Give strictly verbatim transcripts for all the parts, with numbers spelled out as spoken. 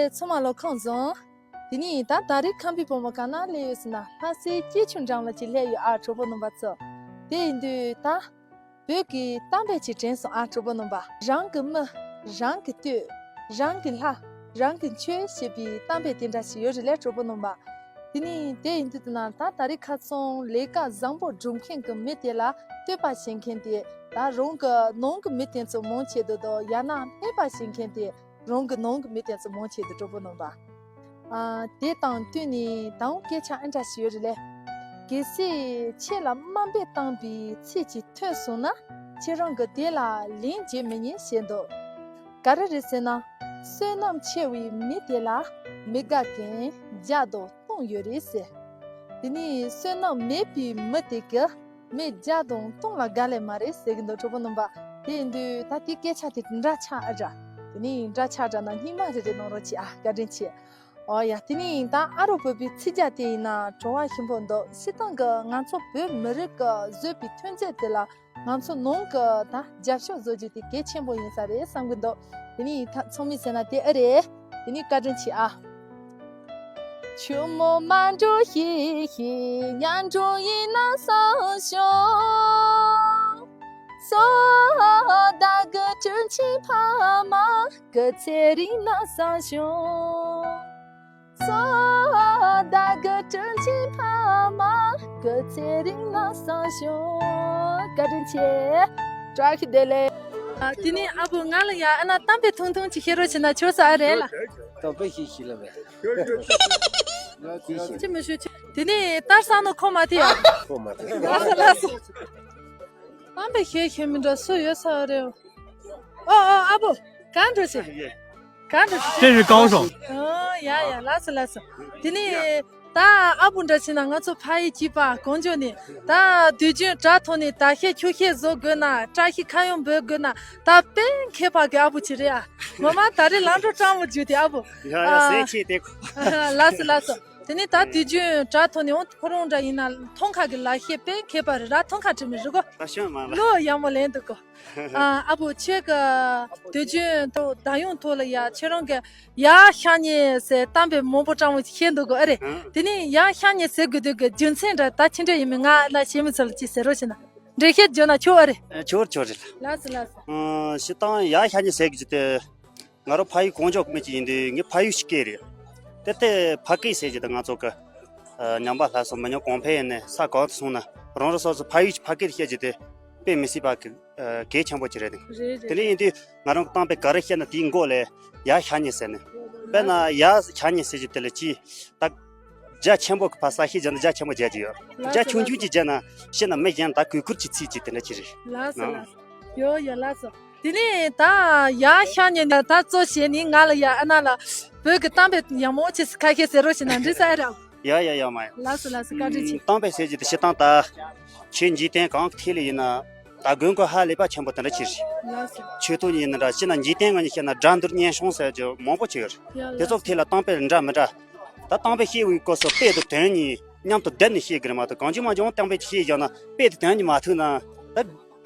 ཚང་མ་ལོ་ཁམས་བཟང་། དེ་ནས་ད་ད་རེས་ཁམས་པའི་བུ་མོ་ག་ན་སླེབས་ཡོད་ཟེར་ན། ལྷ་སའི་སྐྱིད་ཆུ་འགྲམ་ལ་ཅིག་སླེབས་ཡོད་ཨ། གྲོགས་པོ་རྣམ་པ་ཚོ། དེ་ཡིན་དུས་ད་བོད་ཀྱི་གཏམ་དཔེ་ཅིག་དྲན་སོང་ཨ། གྲོགས་པོ་རྣམ་པ། རང་གི་མི། རང་གི་སྟོད། རང་གི་ལྷ། རང་གི་ཆོས་ཞེས་པའི་གཏམ་དཔེ་དེ་འདྲ་ཞིག་ཡོད་རེད་ལས། གྲོགས་པོ་རྣམ་པ། དེ་ནས་དེ་ཡིན་དུས་དེ་ན་ད་ད་རེས་ཁ་སང་ལས་ཀ་བཟང་པོ་སྒྲུབ་མཁན་གྱི་མི་དེ་ལ་བསྟོད་པ་བྱེད་མཁན་དེ་ད་རང་གི་ནང་གི་མི་དེ་ཚོ་མང་ཆེ་འདུག་དོ། ཡང་ན་སྨད་པ་བྱེད་མཁན་དེ་རང་གི་ནང་གི་མི་དེ་ཚོ་མང་ཆེ་འདུག་གྲོགས་པོ་རྣམ་པ། ཨ། དེ་དང་བསྟུན་ནས་ད་རུང་སྐད་ཆ་ཨེ་འདྲ་ཞིག་ཡོད་རེད་ལས། གལ་སྲིད་ཁྱེད་ལ་དམའ་འབེབས་བཏང་པའི་ཚིག་ཅིག་ཐོས་སོང་ན། ཁྱེད་རང་གིས་དེ་ལ་ལན་བརྗོད་མི་ཉན་ཞེས་འདུག་ག་རེ་རེད་ཟེར་ན། བསོད་ནམས་ཆེ་བའི་མི་དེ་ལ་མི་དགའ་མཁན་བརྒྱ་དང་སྟོང་ཡོད་རེད་ཟེར། དེ་ནས་བསོད་ནམས་མེད་པའི་མི་དེ་གིས་མི་བརྒྱ་དང་སྟོང་ལ་དགའ་ལེ་མ་རེད་ཟེར་གི་འདུག་གྲོགས་པོ་རྣམ་པ། དེ་ཡིན་དུས་ད་དེ་སྐད་ཆ་དེ་འདྲ་ཆགས་ཨ་འདྲ། དེ་ནས་འདྲ་ཆགས་འདྲ་ན་སྙིང་མ་རེ་རེ་གནང་རོགས་གྱིས་ཨ། བཀའ་དྲིན་ཆེ། ཨོ་ཡ། དེ་ནས་ད་ཨ་རོ་བོད་པའི་ཚིག་རྒྱ་དེ་ཡིན་ན་བྲོ་བ་ཞིམ་པོ་འདུག་སྤྱིར་བཏང་གི་ང་ཚོ་བོད་མི་རིགས་ཀྱི་བཟོས་པའི་ཐོན་རྫས་དེ་ལ་ང་ཚོ་ནང་གི་ད་རྒྱབ་སྐྱོར་བཟོ་རྒྱུ་དེ་གལ་ཆེན་པོ་ཡིན་ས་རེད་བསམ་གི་འདུག་དེ་ནས་ད་ཚང་མས་ཟེར་ན་དེ་ཨེ་རེད། དེ་ནས་བཀའ་དྲིན་ཆེ་ཨ། བཀའ་དྲིན་ཆེ། བཀྲ་ཤིས་བདེ་ལེགས། ཨ། དེ་ནས་ཨ་བུ་ང་ལ་ཡ་ཨ་ན་གཏམ་དཔེ་ཐུང་ཐུང་ཅིག་བཤད་རོགས་བྱས་ན་ཆོག་ས་ཨ་རེད་ལ། གཏམ་དཔེ་ཤིག་ཤིག་ལ་བས། ཅི་མི་ཞུ་ཅི། དེ་ནས་ལྟར་སང་ནོ་ཁོ་མ་དེ་ཡ། ཁོ་མ་དེ། ལགས་སོ་ལགས་སོ། གཏམ་དཔེ་ཤེས་མཁན་མི་འདྲ་སུ་ཡོད་ས་རེད། ཨོ་ཨོ་ཨ་བུ། གང་འགྲོ་ཟེར། གང་འགྲོ་ཟེར། 这是高手。 ཨོ་ཡ་ཡ། ལགས་སོ་ལགས་སོ། དེ་ནས་ད་ཨ་བུ་འདྲ་བྱས་ན་ང་ཚོ་ཕ་ཡུལ་གཅིག་པ་གངས་ལྗོངས་ནས། ད་དུས་རྒྱུན་དྲ་ཐོག་ནས་ད་བཤད་ཁྱོད་བཤད་བཟོ་དགོས་ན། བཀྲ་ཤིས་ཁ་གཡང་འབོད་དགོས་ན། ད་དཔེ་མཁས་པ་གི་ཨ་བུ་ཅིག་རེད་ཨ། ངོ་མ་ད་རེས་ལམ་འགྲོ་སྤྲང་བོ་བརྒྱུད་དེ་ཨ་བུ། ཡ་ཡ། ཨ། ཟས་ཆེ་དེ་ཁོ། ལགས་སོ་ལགས་སོ། དེ་ནས་ད་དུས་རྒྱུན་དྲ་ཐོག་ནས་འོང་ཁོ་རང་འདྲ་ཡིན་ན་ཐང་ཁ་གི་ལག་ཤེས་དཔེ་མཁས་པ་རེད་ར། ཐང་ཁ་དྲི་མི་རི་གོ། ད་ཤོད་མ་ལ། ལོ་ཡག་མོ་ལེན་འདུག་གོ། ཨ། ཨ་བུ་ཁྱོད་ཀྱི་དུས་རྒྱུན་ཐོག་ད་ཡོང་ཐོག་ལ་ཡ་ཁྱོད་རང་གི་ཡ་ཤ་ཉེ་ཟེར་གཏམ་དཔེ་མང་པོ་སྤྲང་བོ་བཤད་འདུག་གོ་ཨ་རེད། ཨང་། དེ་ནས་ཡ་ཤ་ཉེ་ཟེར་དགོས་དུས་ཀྱི་རྒྱུ་མཚན་འདྲ་ད་ཅི་འདྲ་ཡིན་མིན་ང་ལ་ཤེས་མི་ཚོ་ལ་ཅིག་ཟེར་རོགས་བྱས་ན། འགྲེལ་བཤད་བརྗོད་ན་ཆོག་ཨ་རེད། ཨ། ཆོག་ཆོག་རེད་ལ། ལགས་སོ་ལགས་སོ། ཨང་། སྤྱིར་བཏང་ཡ་ཤ་ཉེ་ཟེར་གི་ཅི་སྟེ། ང་རང་ཕ་ཡུལ་གངས་ལྗོངས་མི་ཅིག་ཡིན་དུས་ངའི་ཕ་ཡུལ་ཕྱི་སྐད་རེད། དེ་ལྟའི་ཕ་སྐད་ཟེར་གྱི་འདུག་ང་ཚོ་གི། ཨ། ཉམས་པ་སླར་གསོ་མི་ཉམས་གོང་འཕེལ་ཡིན་ནས་ས་གང་དུ་སོང་ན་རང་རང་སོ་སོ་ཕ་ཡུལ་གྱི་ཕ་སྐད་བཤད་རྒྱུ་དེ་དཔེ་མི་སྲིད་པ་གི། ཨ། གལ་ཆེན་པོ་ཅིག་རེད་འདུག་རེད་རེད། དེ་འདྲ་ཡིན་དུས་ང་རང་གི་གཏམ་དཔེ་ག་རེ་བཤད་ན་དེའི་མགོ་ལ་ཡ་ཤ་ཉེ་ཟེར་ནས། དཔེར་ན་ཡ་ཤ་ཉེ་ཟེར་རྒྱུ་དེ་ལ་ཅི་ད་རྒྱ་ཆེན་པོ་གི་ཕ་ས་བཤད་རྒྱུ་ན་རྒྱ་ཆེན་པོ་རྒྱག་རྒྱུ་ཡོད། ལགས་སོ། རྒྱ་ཆུང་ཆུང་ཅིག་བརྒྱབ་ན་བཤད་ན་མི་གཞན་ད་གུས་བཀུར་གྱི་ཚིག་ཅིག་དེ་འདྲ་ཅིག་རེད། ལགས་སོ་ལགས་སོ། ཡོ་ཡོ་ལགས་སོ། དེ་ནས་ད་ཡ་ཤ་ཉེ་ད་གཙོ་བྱས་ནས་ང་ལ་ཡ་ཨ་ན་ལ་བོད་ཀྱི་གཏམ་དཔེ་ཡག་མོ་ཅིག་ཁ་ཤས་ཟེར་རོགས་བྱས་ན་འགྲིག་ས་ཨེ་རེད། ཡ་ཡ་ཡ་མ་ཡ། ལགས་སོ་ལགས་སོ། བཀའ་དྲིན་ཆེ། ཨ། གཏམ་དཔེ་ཟེར་རྒྱུ་དེ་སྤྱིར་བཏང་ད་ཆོས་འཇིག་རྟེན་གང་གི་ཐད་ལ་ཡིན་ན་ད་དགོས་མཁོ་ཧ་ལས་པ་ཆེན་པོ་དེ་འདྲ་ཅིག་རེད། ལགས་སོ། ཆོས་ཐོག་ནས་ཡིན་ན་འདྲ། སྤྱིར་ན་འཇིག་རྟེན་ངོས་ནས་བཤད་ན་དགྲ་འདུལ་གཉེན་སྲུང་ཟེར་རྒྱུ་མང་པོ་ཅིག་ཡོད་རེད། ཡ་ལགས་སོ། དེ་ཚོ་ཐད་ལ་གཏམ་དཔེ་འདྲ་མི་འདྲ། ད་གཏམ་དཔེ་བཤད་པའི་སྐབས་སུ་དཔེ་དང་དོན་གཉིས་མཉམ་དུ་བསྡེབས་ནས་བཤད་དགོས་རེད་མ་གཏོགས་གང་བྱུང་མང་བྱུང་གཏམ་དཔེ་ཅིག་བཤད་བཞག་ན་དཔེ་དང་དོན་གཉིས་མ་ཐུག་ན་ད་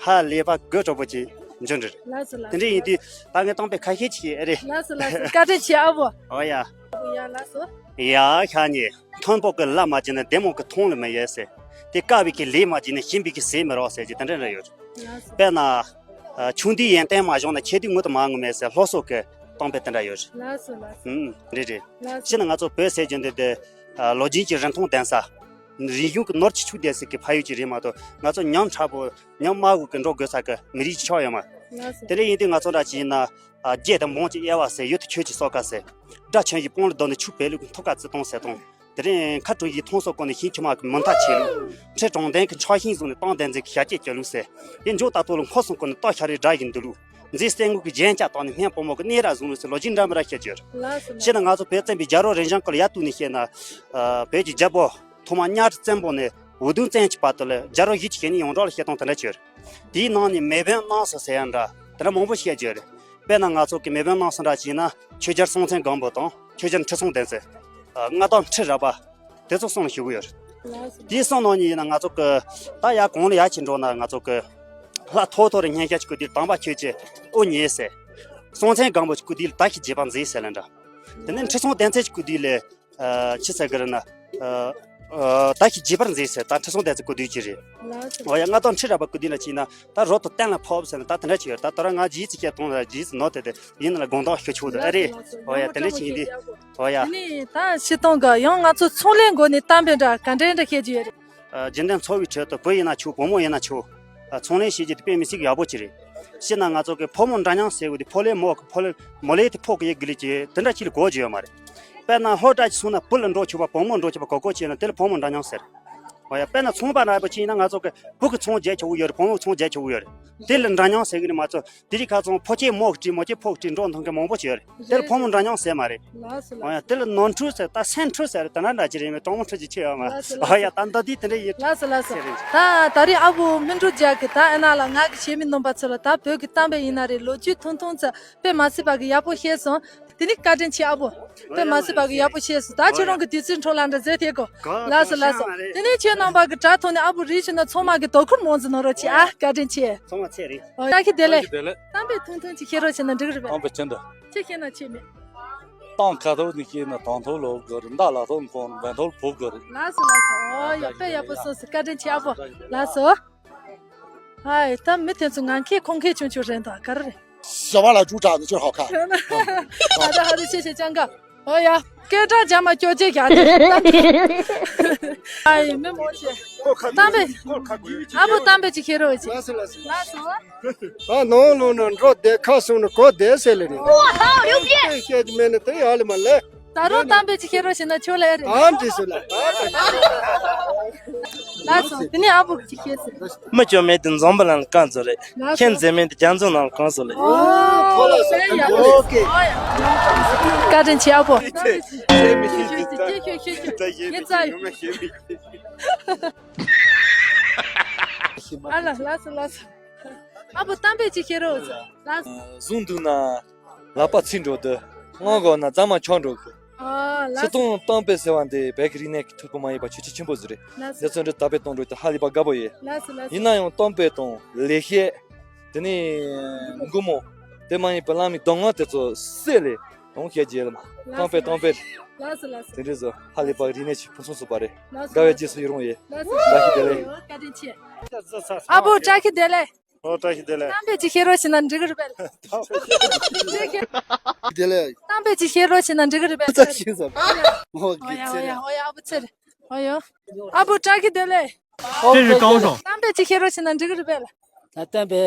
ཧ་ལས་པ་དགོད་བྲོ་པོ་ཅིག་འབྱུང་འདྲ་རེད། ལགས་སོ་ལགས་སོ། དེ་འདྲ་ཡིན་དུས་ད་ངས་གཏམ་དཔེ་ཁ་ཤས་ཅིག་བཤད་ཨེ་རེད། ལགས་སོ་ལགས་སོ། བཀའ་དྲིན་ཆེ་ཨ་བོ། ཨོ་ཡ། ཨ་བོ་ཡ་ལགས་སོ། ཡ་ཤ་ཉེ། མཐོན་པོ་གི་ལ་མ་བརྒྱབ་ན་བདེ་མོ་གི་མཐོང་ལ་མི་ཡལ་ཟེར། དེ་དཀའ་བའི་གི་ལས་མ་བརྒྱབ་ན་ཞིམ་པའི་གི་ཟས་མི་རག་ཟེར་གྱི་དེ་འདྲ་འདྲ་ཡོད་རེད། ལགས་སོ། དཔེར་ན། ཨ། ཆུང་དུས་ཡོན་ཏན་མ་བྱུང་ན་ཆེ་དུས་ངུ་དུ་མ་ངུ་མེད་ཟེར་སློབ་གསོ་གི་གཏམ་དཔེ་དེ་འདྲ་ཡོད་རེད། ལགས་སོ་ལགས་སོ། ཨུམ། རེད་རེད། ལགས་སོ། སྤྱིར་ན་ང་ཚོ་བོད་ཟེར་རྒྱུ་འདི་དེ། ཨ། ལོ་རྒྱུས་ཀྱི་རིན་ཐང་ལྡན་ས། རིག་གཞུང་གི་ནོར་གྱིས་ཕྱུག་བསྡད་ས་གི་ཕ་ཡུལ་ཅིག་རེད་མ་གཏོགས་ང་ཚོ་ཉམ་ཕྲ་པོ་ཉམ་དམའ་བོ་གི་འགྲོ་དགོས་ས་གི་མི་རིགས་ཅིག་ཆགས་ཡོད་མ་རེད། ལགས་སོ། དེ་འདྲ་ཡིན་དུས་ང་ཚོ་འདྲ་ཅིག་ཡིན་ན། ཨ། རྒྱས་དང་འབངས་ཀྱི་དབྱེ་བ་ཟེར། ཡུལ་དུ་ཆོས་ཀྱི་སོ་ཁ་ཟེར། དགྲ་ཆོས་ཀྱི་དཔུང་ལ་བསྡོམས་ནས་ཆུ་བལ་ལུག་གི་ཐོག་ཁ་བརྩི་སྟངས་ཟེར་སྟངས། དེ་རིང་ཁ་གྲོང་གི་ཐོང་སོ་ཀོ་ནས་ཤིང་ཁྱི་མ་གི་མུ་མཐའ་ཆེ་ལུགས། ཁྲི་དྲང་བདེན་གི་ཕྱག་ཤིང་བཟུང་ནས་བཏང་བདེན་འཛིན་གི་ཞལ་གྱད་སྐྱོ་ལུགས་ཟེར། དེ་འཇོག་ལྟ་ཏོ་ལ་འཁོར་སོང་ཀོ་ནས་ལྟ་ཤ་རེ་དགྲ་ཡི་འདུལ་ལུགས། མཛེས་སེན་མོ་གི་རྒྱན་སྐྱ་བཏང་ནས་སྨན་དཔོན་མོ་གི་གནས་ར་བཟུང་ལུགས་ཟེར་ལོ་རྒྱུས་འདྲ་མི་འདྲ་བཤད་ཀྱི་ཡོད་རེད། ལགས་སོ། བྱས་ན་ང་ཚོ་བོད་བཙན་པོའི་རྒྱལ་རབས་རིམ་བྱོན་སྐོར་ལ་ཡར་བསྟུད་ནས་བཤད་ན། ཨ། བོད་ཀྱི་རྒྱལ་པོ་ཐོག་མ་གཉའ་ཁྲི་བཙན་པོ་ནས་འུ་དུམ་བཙན་གྱི་བར་དུ་ལ་རྒྱལ་རབས་བཞི་བཅུ་ཞེ་གཉིས་ཡོངས་གྲགས་ལ་བཤད་སྟངས་དེ་འདྲ་ཅིག་ཡོད་རེད། དེའི་ནང་ནས་མེས་དབོན་རྣམ་གསུམ་ཟེར་ཡ་འདྲ་དེ་འདྲ་མང་པོ་བཤད་ཀྱི་ཡོད་རེད། དཔེར་ན་ང་ཚོ་གི་མེས་དབོན་རྣམ་གསུམ་འདྲ་ཅིག་ཡིན་ན་ཆོས་རྒྱལ་སྲོང་བཙན་སྒམ་པོ་དང་ཆོས་རྒྱལ་ཁྲི་སྲོང་ལྡེ་བཙན། ཨ། མངའ་བདག་ཁྲི་རལ་པ། དེ་ཚོ་གསུམ་ལ་ཞུ་གི་ཡོད་རེད། ལགས་སོ། དེའི་གསུམ་ནང་ནས་ཡིན་ན་ང་ཚོ་གི་ད་ཡར་གོང་ལ་ཡར་ཕྱིན་འགྲོ་ན་ང་ཚོ་གི་ལྷ་ཐོ་ཐོ་རི་སྙན་ཤལ་གྱི་སྐུ་དུས་དམ་པ་ཆོས་ཀྱི་དབུ་བརྙེས་ཟེར། སྲོང་བཙན་སྒམ་པོ་གི་སྐུ་དུས་ད་ཤི་རྗེ་འབངས་མཛེས་ཟེར་ལ་འདྲ། དེ་ནས་ཁྲི་སྲོང་ལྡེ་བཙན་གྱི་སྐུ་དུས་ལས་ཨ་ཅི་ཟེར་གི་རེད་ན། ཨ་ཨ་ད་ཞིག་བརྗིད་པར་མཛད་ཟེར། ད་ཁྲི་སྲོང་ལྡེ་བཙན་སྐུ་དུས་ཀྱི་རེད། ལགས་སོ། འོ་ཡ། མངའ་བདག་ཁྲི་རལ་པ་སྐུ་དུས་ལ་ཅིག་ན་ད་རོ་ཏོ་གཏན་ལ་ཕབ་ཟེར་ན་ད་དེ་འདྲ་ཅིག་ཡོད། ད་དོ་ར་ང་རྗེས་སུ་སྐྱེལ་གཏོང་ལ་རྗེས་སུ་ནོར་དེ་དེ་ཡིན་ན་ལ་དགོངས་དག་ཞུ་ཆོག་ད་ཨ་རེད། ལགས་སོ། འོ་ཡ། དེ་འདྲ་ཅིག་ཡིན་དུས། འོ་ཡ། དེ་ནས་ད་སྤྱིར་བཏང་གི་ཡང་ང་ཚོ་ཚོང་ལས་སྒོ་ནས་གཏམ་དཔེ་འདྲ་ག་འདྲ་འདྲ་བཤད་རྒྱུ་ཡོད་རེད། ཨ་རྒྱུན་ལྡན་འཚོ་བའི་ཁྲོད་དུ་བུ་ཡིན་ན་ཆོག་བུ་མོ་ཡིན་ན་ཆོག་ཨ་ཚོང་ལས་བྱེད་རྒྱུ་དེ་དཔེ་མི་སྲིད་ཡག་པོ་ཅིག་རེད། སྤྱིར་ན་ང་ཚོ་གི་ཕོ་མོ་འདྲ་མཉམ་ཟེར་བ་དེ་ཕོ་ལས་མོ་གི་ཕོ་ལས་མོ་ལས་དེ་ཕོ་གི་ཡི་གེ་ལས་ཀྱི་དེ་འདྲ་ཅིག་ལ་གོ་རྒྱུ་ཡོད་མ་རེད། དཔེར་ན་ལྷོ་བྲག་ཅིག་སོང་ན་བུ་ལ་འགྲོ་ཆོག་པ་བུ་མོ་འགྲོ་ཆོག་པ་གོ་གོ་བྱས་ན་དེ་ལ་ཕོ་མོ་འདྲ་མཉམ་ཟེར། འོ་ཡ། དཔེར་ན་ཚོང་པ་འདྲ་པོ་ཅིག་ཡིན་ན་ང་ཚོ་གི་བུ་གི་ཚོང་རྒྱག་ཆོག་གི་ཡོད་རེད། བུ་མོ་གི་ཚོང་རྒྱག་ཆོག་གི་ཡོད་རེད། དེ་ལ་འདྲ་མཉམ་ཟེར་གི་རེད་མ་གཏོགས་དེ་རིང་ཁ་སང་ཕོ་སྐྱེས་མོ་གི་བྲིས་མོ་སྐྱེས་ཕོ་གི་བྲིས་འགྲོ་མཐོང་མཁན་མང་པོ་ཅིག་ཡོད་རེད། དེ་ལ་ཕོ་མོ་འདྲ་མཉམ་ཟེར་མ་རེད། ལགས་སོ། ཨོ་ཡ། ལགས་དེ་ལ་ནོར་འཁྲུལ་ཟེར་ད་སེམས་འཁྲུལ་ཟེར་དེ་འདྲ་འདྲ་ཅིག་རེད་མེད། གྲོགས་མོ་འཁྲུལ་ཅིག་ཆེ་ཡོད་མ། ལགས་སོ། ལགས་ཨོ་ཡ། སོ། ད་ད་དུས་དེ་འདྲ་ཡིན། ལགས་སོ། ལགས་སོ། ཟེར་རེད། ད་ད་རེས་ཨ་བུ་སྨིན་དྲུག་རྒྱལ་གྱི་ད་ཨ་ན་ལ་ང་གི་གཞས་མི་རྣམ་པ་ཚོ་ལ་ད་བོད་ཀྱི་གཏམ་དཔེ་ཡིན་ན་རེད། ལོ་རྒྱུས་ཐུང་ཐུང་ཚོ་དཔེ་མ་སྲིད་པ་གི་ཡག་པོ་བཤད་སོང་། དེ་ནི་བཀའ་དྲིན་ཆེ་ཨ་བུ། དཔེ་མ་སྲིད་པ་གི་ཡག་པོ་བཤད་སོང་། ད་ཁྱེད་རང་གི་དུས་ཚོད་འཕྲོ་བརླག་འདྲ་བཟོས་ཐེབས་གོ། ལགས་སོ། ལགས་སོ། དེ་ནས་ཁྱེད་རྣམ་པ་གི་དྲ་ཐོག་ནས་ཨ་བུ་རིག་བྱུང་ན་ཚང་མ་གི་དོ་ཁུར་མང་ཙམ་གནང་རོགས་གྱིས་ཨ། བཀའ་དྲིན་ཆེ། ཚང་མ་ཚེ་རིང་། ཨོ་ཡ། བཀྲ་ཤིས་བདེ་ལེགས། བཀྲ་ཤིས་བདེ་ལེགས། གཏམ་དཔེ་ཐུང་ཐུང་ཅིག་བཤད་རོགས་བྱས་ན་འགྲིག་གི་རེད་པས། གཏམ་དཔེ་ཅི་འདྲ། ཅི་བཤད་ན་ཆོ་མེད། གཏམ་ཁ་ཐོག་ནས་བཤད་ན་དང་ཐོག་ལོག་དགོས་རེད། མདའ་ལ་ཐོག་འཁོར་བན་ཐོག་ཕོག་དགོས་རེད། ལགས་སོ། ལགས་སོ། ཨོ་ཡ། དཔེ་ཡག་པོ་གསུངས་སོང་། བཀའ་དྲིན་ཆེ་ཨ་བུ། ལགས་སོ། ཧའི། ད་མི་དེ་ཚོ་ང་མཁས་ཁོང་མཁས་ཆུང་ཆུང་རེད་འདུག་ག་རེ་རེད། 小王老猪长得真好看。 ད་ད་ཧ་རི་ཆེ་ཆེ་ཅང་ག་ཨོ་ཡ། སྐད་གྲགས་རྒྱ་མ་སྐྱོ་ཅེ་རྒྱ་དེ། ཨའི་མི་མོ་ཆེ། གཏམ་དཔེ། ཨ་བུ་གཏམ་དཔེ་ཅིག་བཤད་རོགས་བྱེད། ལགས་སོ། ལགས་སོ། ལགས་སོ། ད་ནང་ལོགས་ན་འགྲོ་བསྡད། ཁ་སོང་ན་གོ་བསྡད་ཟེར་ལེ་རེད། བཤད་ཀྱི་མེད་ན་དེ་ཡག་ལེ་མ་ལེ། ད་རུང་གཏམ་དཔེ་ཅིག་བཤད་རོགས་བྱེད་ན་ཆོག་ལེ་རེད། ཨ་འདྲི་སོ་ལ། ལགས་སོ། དེ་ནས་ཨ་བུ་ཅིག་བཤད་ཟེར། མི་སྐྱོ་མེད་དེ་འཛོམས་པ་ལ་གང་ཚོད་རེད། ལགས་སོ། ཁྱེད་མཛེས་མེད་དེ་རྒྱ་མཚོ་ནང་གང་ཚོད་རེད། ཨོ་ཁོ་ལ་སོ། ཨོ་ཡ། བཀའ་དྲིན་ཆེ་ཨ་བུ། ཁྱེད་ཁྱོད་ཁྱོད་ཁྱོད་ཁྱོད་ཁྱོད་ཁྱོད་ཁྱོད་ཁྱོད་ཁྱོད་ཁྱོད་ཁྱོད་ཁྱོད་ཁྱོད་ཁྱོད་ཁྱོད་ཁྱོད་ཁྱོད། ཨ་ལ། ལགས་སོ། ལགས་སོ། ཨ་བུ་གཏམ་དཔེ་ཅིག་བཤད་རོགས། ལགས་སོ། བཟུང་འདུག་ན་ལག་པ་ཚིག་འགྲོ་འདུག་སྔོན་གོ་ན་རྫ་མ་ཆག་འགྲོ་གི། ཨ་ལགས་སོ། སྤྱིར་བཏང་གཏམ་དཔེ་ཟེར་བ་འདི་བོད་ཀྱི་རིག་གནས་ཀྱི་མཐུ་པོ་མ་ཡིན་པ་ཆོས་ཆེ་ཆེན་པོ་ཟིག་རེད། ལགས་སོ། འདི་ཚོ་འདྲ་དར་སྤེལ་གཏོང་རོགས་དེ་ཧ་ལས་པ་དགའ་པོ་ཡོད། ལགས་སོ། ལགས་སོ། ཡིན་ན་ཡང་གཏམ་དཔེ་དང་ལེགས་བཤད། དེ་ནས་མགུར་མ། དེ་མ་ཡིན་པའི་བླ་མའི་གདམས་ངག་དེ་ཚོ་བསྲེས་ལས་དང་བཤད་རྒྱུ་ལ་མ། གཏམ་དཔེ་གཏམ་དཔེ། ལགས་སོ། ལགས་སོ། དེ་འདྲ་ཚོ་ཧ་ལས་པ་རིག་གནས་ཆེ་ཕུན་སུམ་ཚོགས་པ་རེད། ལགས་སོ། དགའ་བའི་རྗེས་སུ་ཡི་རང་ཡོད། ལགས་སོ། བཀྲ་ཤིས་བདེ་ལེགས། བཀའ་དྲིན་ཆེ། ཨ་བུ་བཀྲ་ཤིས་བདེ་ལེགས། ཨོ་བཀྲ་ཤིས་བདེ་ལེགས། གཏམ་དཔེ་ཅིག་བཤད་རོགས་བྱས་ན་འགྲིག་གི་རེད་པས། བདེ་ལེགས། གཏམ་དཔེ་ཅིག་བཤད་རོགས་བྱས་ན་འགྲིག་གི་རེད་པས། ཨོ་ཡ། ཨོ་ཡ། ཨོ་ཡ། ཨ་བུ་ཚེ་རིང་། ཨོ་ཡ། ཨ་བུ་བཀྲ་ཤིས་བདེ་ལེགས། 这是高手。 གཏམ་དཔེ་ཅིག་བཤད་རོགས་བྱས་ན་འགྲིག་གི་རེད་པས། ད་གཏམ་དཔེ་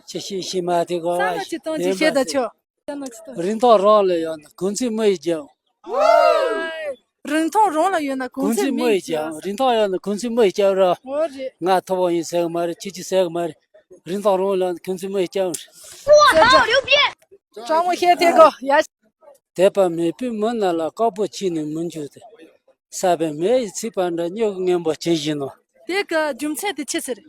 ཅིག་བཤད་ཤེས་མ་ཐུབ་གོ། ས་ལ་ཅིག་གཏོང་ཅིག་བཤད་ད་ཆོག་རིན་ཐང་རང་ལ་ཡོད་ན་གུང་ཚིགས་མི་ཡིས་རྒྱབ། རིན་ཐང་རང་ལ་ཡོད་ན་གུང་ཚིགས་མི་ཡིས་རྒྱབ། རིན་ཐང་ཡོད་ན་གུང་ཚིགས་མི་ཡིས་རྒྱབ་ར། འོ་རེད། ང་མཐོ་པོ་ཡིན་ཟེར་གི་མ་རེད། ཆེ་ཆེ་ཟེར་གི་མ་རེད། རིན་ཐང་རང་ལ་ཡོད་ན་གུང་ཚིགས་མི་ཡིས་རྒྱབ་ར། གྲོགས་མོ་བཤད་ཐེ་གོ་ཡ། དད་པ་མེད་པའི་མི་རྣམས་ལ་དཀར་པོ་ཁྱེར་ནས་མི་འཇུག་སྟེ། བསགས་པའི་མེ་ཡིས་ཚིག་པ་འདྲ། སྨྱུ་གུ་སྔོན་པོ་ཇི་བཞིན་ནོ། དེ་གི་རྒྱུ་མཚན་དེ་ཅི་ཟེར།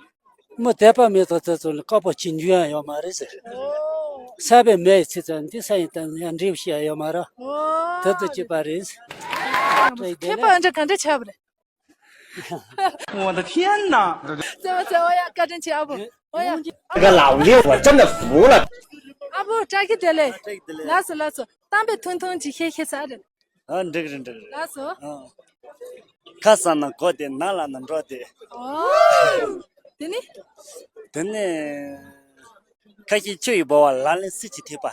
མི་དད་པ་མེད་དོ་དེ་ཚོ་ལ་དཀར་པོ་ཅི་འཇུ་ཡང་ཡོད་མ་རེད་ཟེར། ཨོ། བསགས་པའི་མེ་ཡི་ཚིག་ཙམ་འདི་ས་ཡི་དང་ཡང་འབྲས་བུ་ཞིག་ཡང་ཡོད་མ་རེད། ཨོ། དེ་ཚོ་གཅིག་པ་རེད། མཁས་པ་འདྲ་ག་འདྲ་ཆགས་པ་རེད། 我的天哪！ ཟེར་བ་ཟེར། ཨོ་ཡ། བཀའ་དྲིན་ཆེ་ཨ་བུ། ཨོ་ཡ། 这个老六，我真的服了。 ཨ་བུ་བཀྲ་ཤིས་བདེ་ལེགས། ལགས་སོ། ལགས་སོ། གཏམ་དཔེ་ཐུང་ཐུང་ཅིག་བཤད་ཤེས་ས་རེད། ཨ་འགྲིག་རེད། འགྲིག་རེད། ལགས་སོ། ཨ། ཁ་སང་ན་གོ་བདེ། ནང་ལ་ན་འགྲོ་བདེ། ཨོ། དེ་ནི། དེ་ནི། ཁ་ཤས་ཆུ་ཡི་ལྦུ་བ། ལག་ལེན་སྲིད་ཀྱི་ཐེག་པ།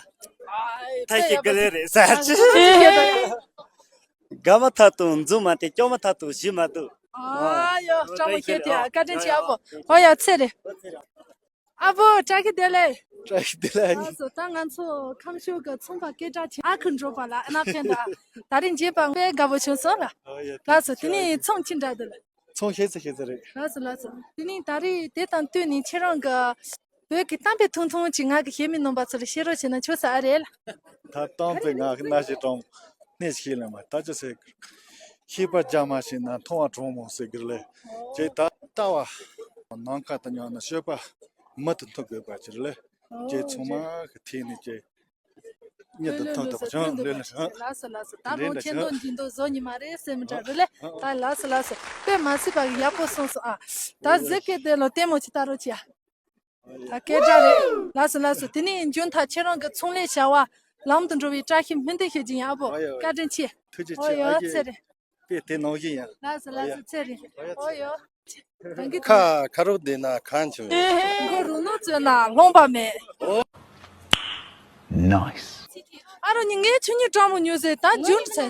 ཐ་ཤི་ཀི་ལེ་རེད་ཟ་ཅི། དགའ་མ་ཐག་ཏུ་འཛུམ་མ་བསྟན། སྐྱོ་མ་ཐག་ཏུ་ཞུ་མ་བཏུབ། ཨ་ཡོ། སྤྲང་མོ་ཁྱེད་དེ་བཀའ་དྲིན་ཆེ་ཨ་བུ། ཨོ་ཡ། ཚེ་རེད། ཨ་བུ་བཀྲ་ཤིས་བདེ་ལེགས། བཀྲ་ཤིས་བདེ་ལེགས། ལགས་སོ། ད་ང་ཚོ་ཁམས་ཕྱོགས་ཀྱི་ཚོང་པ་སྐད་གྲགས་ཆེ་ཨ་ཁུ་འགྲོ་པ་ལགས་ཨ་ན་ཕན་ད་ད་རིང་མཇལ་བ་དཔེ་དགའ་པོ་བྱུང་སོང་ལགས། ཨོ་ཡ། ལགས་སོ། དེ་ནས་ཚོང་ཅི་འདྲ་འདུག་ལགས། ཚོང་ཤེས་ཚེ་ཤེས་ཚེ་རེད། ལགས་སོ། ལགས་སོ། དེ་ནས་ད་རེས་དེ་དང་བསྟུན་ནས་ཁྱེད་རང་གི་བོད་ཀྱི་གཏམ་དཔེ་ཐུང་ཐུང་ཅིག་ང་གི་གཞས་མི་རྣམ་པ་ཚོ་ལ་བཤད་རོགས་བྱས་ན་ཆོག་ས་ཨ་རེད་ལགས། ད་གཏམ་དཔེ་ང་གི་ན་ཞིག་གྲོང་གནས་ཤིག་ལ་མ་ད་ཅི་ཟེར། ཤེས་པ་རྒྱ་མ་ཤེས་ན་མཐོང་བ་གྲོང་མོ་ཟེར་གི་ལས། ཅེས་ད་ལྟ་བ་ནམ་མཁའ་དང་མཉམ་ན་སྤྱོད་པ་མི་དང་མཐུན་དགོས་པ་ཅིག་ལས། ཅེས་ཚང་མ་གི་ཐད་ནས་ཅེས། གཉིད་དུ་ཐོག་ཐུབ་པ་བྱུང་། ལོས་ལ་བྱུང་། ལགས་སོ། ལགས་སོ། ད་རུང་ཁྱེད་ཚོ་འཇིན་དུ་བཟོ་ཉི་མ་རེད་སེམས་འདྲ་རུ་ལེ། ད་ལགས་སོ། ལགས་སོ། དཔེ་མ་སྲིད་པ་ཡག་པོ་གསུངས་སོང་ཨ། ད་གཟིགས་སྐད་དེ་ལོ་ལྟད་མོ་ཅིག་ལྟ་རོགས་གྱིས་ཨ། ད་སྐད་གྲགས་རེད། ལགས་སོ། ལགས་སོ། དེ་ནས་མཇུག་མཐར་ཁྱེད་རང་གི་ཚོང་ལས་བྱ་བ་ ལམ་དུ་འགྲོ་བའི་བཀྲ་ཤིས་སྨོན་འདུན་ཞུ་རྒྱུ་ཡིན། ཨ་བོ། ཨོ་ཡོ། བཀའ་དྲིན་ཆེ། ཐུགས་རྗེ་ཆེ། ཨོ་ཡོ། ཨ་ཡེ། ཚེ་རིང་། དཔེ་དེ་ནང་བཞིན་ཡིན། ལགས་སོ་ལགས་སོ། ཚེ་རིང་། ཨོ་ཡོ། ཁ་ཁ་རོག་བསྡད་ན་གང་བྱུང་། མགོ་རུ་ནོ་བཙོས་ན་ལྷོང་པ་མེད། Nice. ཨ་རོ་ཉི་ངའི་ཆུ་ཉི་སྤྲང་མོ་ཉོས་ཟེར་ད་ཇུན་ཚེ།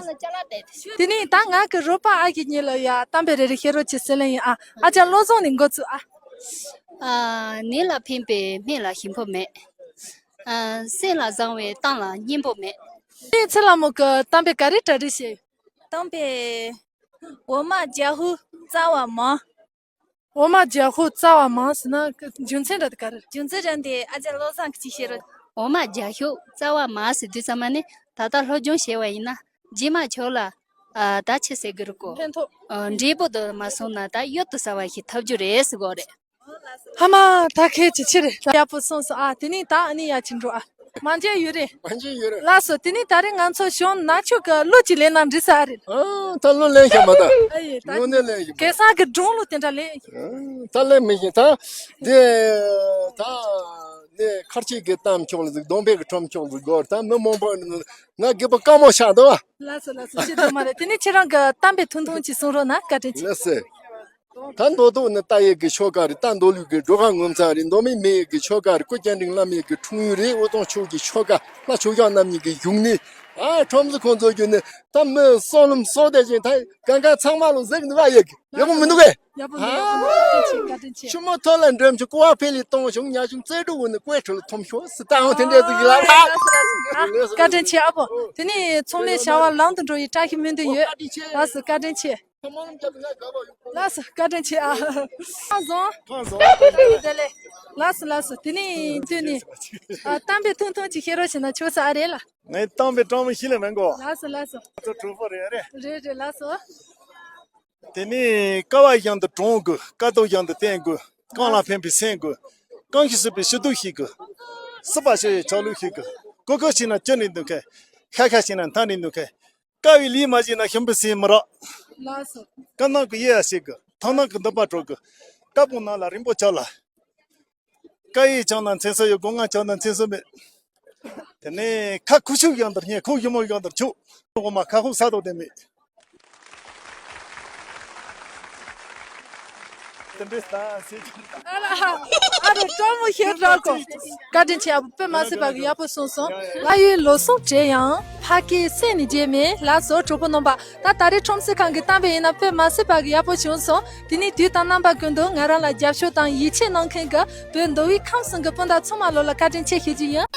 དེ་ནས་ད་ང་གི་རོགས་པ་ཨ་ཁྱི་གཉིས་ལ་ཡ་གཏམ་དཔེ་རེ་རེ་བཤད་རོགས་བྱེད་ཟེར་ལེ་ཡིན། ཨ་ཨ་ཅག་བློ་བཟང་ནས་འགོ་ཚུགས་ཨ། ཨ། ནད་ལ་ཕན་པའི་སྨན་ལ་ཞིམ་པོ་མེད། ཨ། སེམས་ལ་བཟང་བའི་གཏམ་ལ་སྙན་པོ་མེད། ངའི་ཚེ་ལ་མོ་གི་གཏམ་དཔེ་ག་རེ་གྲ་སྒྲིག་བྱས། གཏམ་དཔེ། འོ་མ་རྒྱ་ཧུ་རྩ་བ་མང་། འོ་མ་རྒྱ་ཧུ་རྩ་བ་མང་ཟེར་ན་རྒྱུ་མཚན་འདྲ་དེ་ག་རེ། རྒྱུ་མཚན་འདྲ་དེ་ཨ་ཅག་བློ་བཟང་གིས་ཅིག་བཤད་རོགས། འོ་མ་རྒྱ་ཧུ་རྩ་བ་མང་ཟེར་དུས་ཙམ་པ་ནི་ད་ལྟ་སློབ་སྦྱོང་བྱས་པ་ཡིན་ན་རྗེས་མ་ཆོག་ལ། ཨ། ད་ཆི་ཟེར་གི་རེད་གོ། ཕན་ཐོགས། ཨ། འབྲས་བུ་དུ་མ་སོང་ན་ད་གཡུར་དུ་ཟ་བ་ཞིག་ཐོབ་རྒྱུ་རེད་ཟེར་གོ་རེད། ཧ་མ་ད་ཁེ་ཅི་ཆི་རེད། ཡག་པོ་སོང་སོང་ཨ། དེ་ནས་ད་ཨ་ནི་ཡ་ཅི་འགྲོ་ཨ། མ་འཇལ་ཡོད་རེད། མ་འཇལ་ཡོད་རེད། ལགས་སོ། དེ་ནས་ད་རེས་ང་ཚོ་གཞུང་ནག་ཆུ་གི་གླུ་ཅིག་ལེན་ན་འགྲིག་ས་ཨ་རེད། ཨ། ད་གླུ་ལེན་ཤེས་མ་ད། ཨ་ཡེ་ད། དངོས་གནས་ལེན་ཤེས་མ། གེ་སར་གི་སྒྲུང་གླུ་དེ་འདྲ་ལེན། ཨ། ད་ལེན་མི་ཤེས་ད། དེ་ད་ནས་ཁར་ཆེ་གི་གཏམ་ཆོག་ལ་ཟིག་གདོང་པའི་གི་ཁྲོམ་ཆོག་ལ་ཟིག་གོ། ད་མི་མང་པོ་ང་རྒད་པོ་དཀའ་མོ་ཆགས་འདུག་བ། ལགས་སོ་ལགས་སོ། ཤེས་ཐུབ་མ་རེད། དེ་ནས་ཁྱེད་རང་གི་གཏམ་དཔེ་ཐུང་ཐུང་ཅིག་གསུང་རོགས་གནང་། བཀའ་དྲིན་ཆེ། ལགས་སེ། ད་མདོ་སྟོད་ནི་རྟ་ཡི་གི་ཆོལ་ཁ་རེད། རྟ་མདོ་ལུགས་ཀྱི་སྒྲོ་ཁ་ངོ་མཚར་རེད། མདོ་སྨད་མི་ཡི་གི་ཆོལ་ཁ་རེད། སྐུ་སྤྱན་འདྲེན་བླ་མའི་གི་འཁྲུངས་ཡུལ་རེད། འུ་ཚང་ཆོས་ཀྱི་ཆོལ་ཁ་ལ་ཆོས་ཕྱོགས་རྣམ་གཉིས་ཀྱི་བཞུགས་གནས། ཨ། ཁྲོམ་གཟིགས་ཁོང་ཚོ་བརྒྱུད་ནས་ད་མི་བསོད་ནམས་གསོག་བསྡད་ཅིང་ད་གང་ག་ཚང་མ་ལོ་གཟིགས་འདུག་ག་ཡི་གི་ཡག་པོ་མི་འདུག་གས། ཡག་པོ་འདུག་ཡག་པོ་འདུག་བཀའ་དྲིན་ཆེ། བཀའ་དྲིན་ཆེ། ཆུ་མོ་ཐོག་ལ་འགྲིམ་ཆུ་ཀོ་བ་ཕེ་ལི་གཏོང་བྱུང་། ཉ་ཆུང་རྩེ་དྲུག་འོ་ནི་ཀོའི་ཁྲོད་ལ་འཐོམ་ཤོག་སི་ཏང་དེ་འདྲས་ཟིག་ཡིན་ལ། ལགས་སོ་ལགས་སོ། ཨ། བཀའ་དྲིན་ཆེ་ཨ་བོ། དེ་ནས་ཚོང་ལས་བྱ་བ་ལམ་དུ་འགྲོ་ཡི་བཀྲ་ཤིས་སྨོན་འདུན་ཡོད། ལགས་སོ་བཀའ་དྲིན་ཆེ། ལགས་སོ་བཀའ་དྲིན་ཆེ་ཨ། ཁམས་བཟང་། ཁམས་བཟང་། བཀྲ་ཤིས་བདེ་ལེགས། ལགས་སོ་ལགས་སོ། དེ་ནས་དུས་ནས། ཨ། གཏམ་དཔེ་ཐུང་ཐུང་ཅིག་བཤད་རོགས་བྱས་ན་ཆོག་ས་ཨ་རེད་ལ། ངའི་གཏམ་དཔེ་སྤྲང་མོ་ཤི་ལ་མེད་གོ། ལགས་སོ་ལགས་སོ། ང་ཚོ་གྲོགས་པོ་རེད་རེད། རེད་རེད་ལགས་སོ། དེ་ནས་དཀའ་བ་གཞན་དུ་དྲུང་དགོས། དཀའ་སྡུག་གཞན་དུ་བསྟེན་དགོས། རྐང་ལག་ཕན་པའི་སེམས་དགོས། རྐང་གཞུ་སྲིད་པའི་ཞུ་གཏུག་ཞིག་དགོས། སྲིད་པ་ཞུ་ཡི་ཆོག་ལུགས་ཤིག་དགོས། ཀོ་ཀོ་བྱས་ན་ཅི་ནས་འདུག་མཁན། ཤ་ཤ་བྱས་ན་མཐའ་ནས་འདུག་མཁན། དཀའ་བའི་ལས་མ་བྱས་ན་ཞིམ་པའི་ཟས་མི་རག། ལགས་སོ། དཀའ་སྣང་གི་ཡེ་ཡ་ཞིག་དགོས། ཐང་སྣང་གི་འདུན་པ་དྲོ་དགོས། དཀར་པོ་ནང་ལ་རིང་པོ་ཆགས་ལ། དཀའ་ཡས་ཆགས་ན་མཚན་སོ་ཡོད། སྒོ་ང་ཆགས་ན་མཚན་སོ་མེད། དེ་ནས་ཁ་ཁུ་ཤུགས་ཡང་དུ་སྙེ། ཁོག་ཞི་མོ་ཡང་དུ་ཆུ། འོ་མ་ཁ་ཁུག་ས་དོ་དེ་མེད། དེ་འདྲའི་ལྟ་སེ་ཅིག་ཨ་ལ། ཨ་རོ་སྤྲང་མོ་ཤེས་དྲག་གོ། བཀའ་དྲིན་ཆེ་ཨ་བོ། དཔེ་མ་སྲིད་པ་གི་ཡག་པོ་གསུངས་སོང་། ལྷ་ཡུལ་ལོ་གསུམ་བྲེལ་ཡང་ཕ་སྐད་སེམས་ནས་བརྗེད་མེད། ལགས་སོ་གྲོགས་པོ་རྣམ་པ། ད་ད་རེས་ཁྲོམ་གཟིགས་ཁང་གི་གཏམ་དཔེ་ཡིན་ན་དཔེ་མ་སྲིད་པ་གི་ཡག་པོ་བྱུང་སོང་། དེ་ནས་དུས་དང་རྣམ་པ་ཀུན་ཏུ་ང་རང་ལ་རྒྱབ་སྐྱོར་དང་ཡིད་ཆེས་གནང་མཁན་གྱི་བོད་མདོ་དབུས་ཁམས་གསུམ་གྱི་སྤུན་ཟླ་ཚང་མ་ལོ་ལ་བཀའ་དྲིན་ཆེ་ཞུ་རྒྱུ་ཡིན།